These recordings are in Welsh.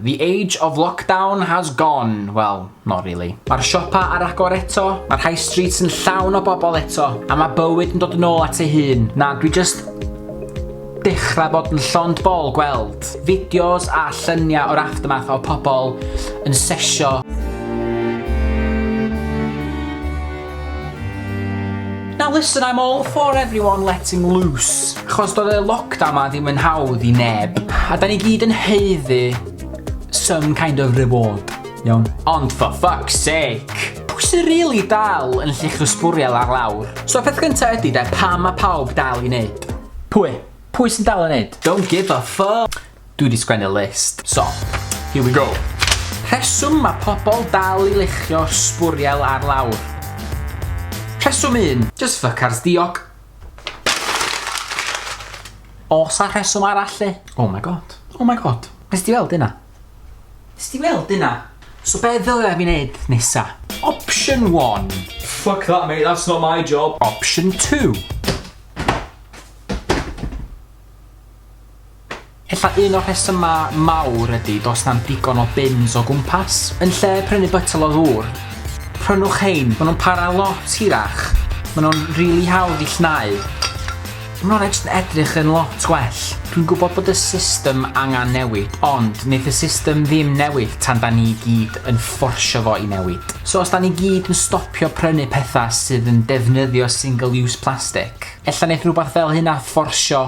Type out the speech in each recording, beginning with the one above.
The age of lockdown has gone. Well, not really. Mae'r siopa ar agor eto, mae'r high streets yn llawn o bobl eto, a mae bywyd yn dod yn ôl at ei hun. Na, dwi just dechrau bod yn llond bol gweld fideos a lluniau o'r aftermath o pobl yn sesio. Now listen, I'm all for everyone letting loose. Achos doedd y lockdown ma ddim yn hawdd i neb. A da ni gyd yn haeddu some kind of reward. Iawn? Ond for fuck's sake, pwy sy'n really dal yn lluchio sbwriel ar lawr? So peth gyntaf ydy de, pam mae pawb dal i wneud? Pwy? Pwy sy'n dal yn neud? Don't give a fuck. Dwi wedi sgwennu list. So, here we go. Rheswm mae pobl dal i luchio sbwriel ar lawr. Rheswm un, just fycars diog. Oes 'na rheswm arall le? Oh my God. Oh my God. Nes ti weld hynna? Nes ti weld hynna? So be ddylia fi wneud nesa? Option 1. Fuck that, mate, that's not my job. Option 2. Ella un o'r rhesymau mawr ydy does na'm digon o bins o gwmpas. Yn lle prynu bytel o ddŵr, prynwch hein. Maen nhw'n para lot hirach. Maen nhw'n rili hawdd i llnau. Maen nhw'n jyst yn edrych yn lot gwell. Dwi'n gwybod bod y system angen newid, ond wneith y system ddim newid tan da ni gyd yn fforsio fo i newid. So os da ni gyd yn stopio prynu pethau sydd yn defnyddio single-use plastic, ella wneith rhywbeth fel hynna fforsio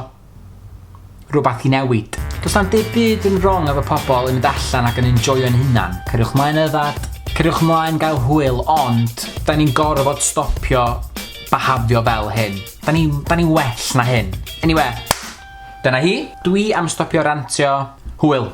rhywbeth i newid. Does na'm dim byd yn wrong efo pobl yn mynd allan ac yn enjoyo'n hunan. Cariwch mlaen yfad, cariwch mlaen gael hwyl, ond da ni'n gorfod stopio behafio fel hyn. Da ni well na hyn. Anyway, dyna hi. Dwi am stopio rantio. Hwyl.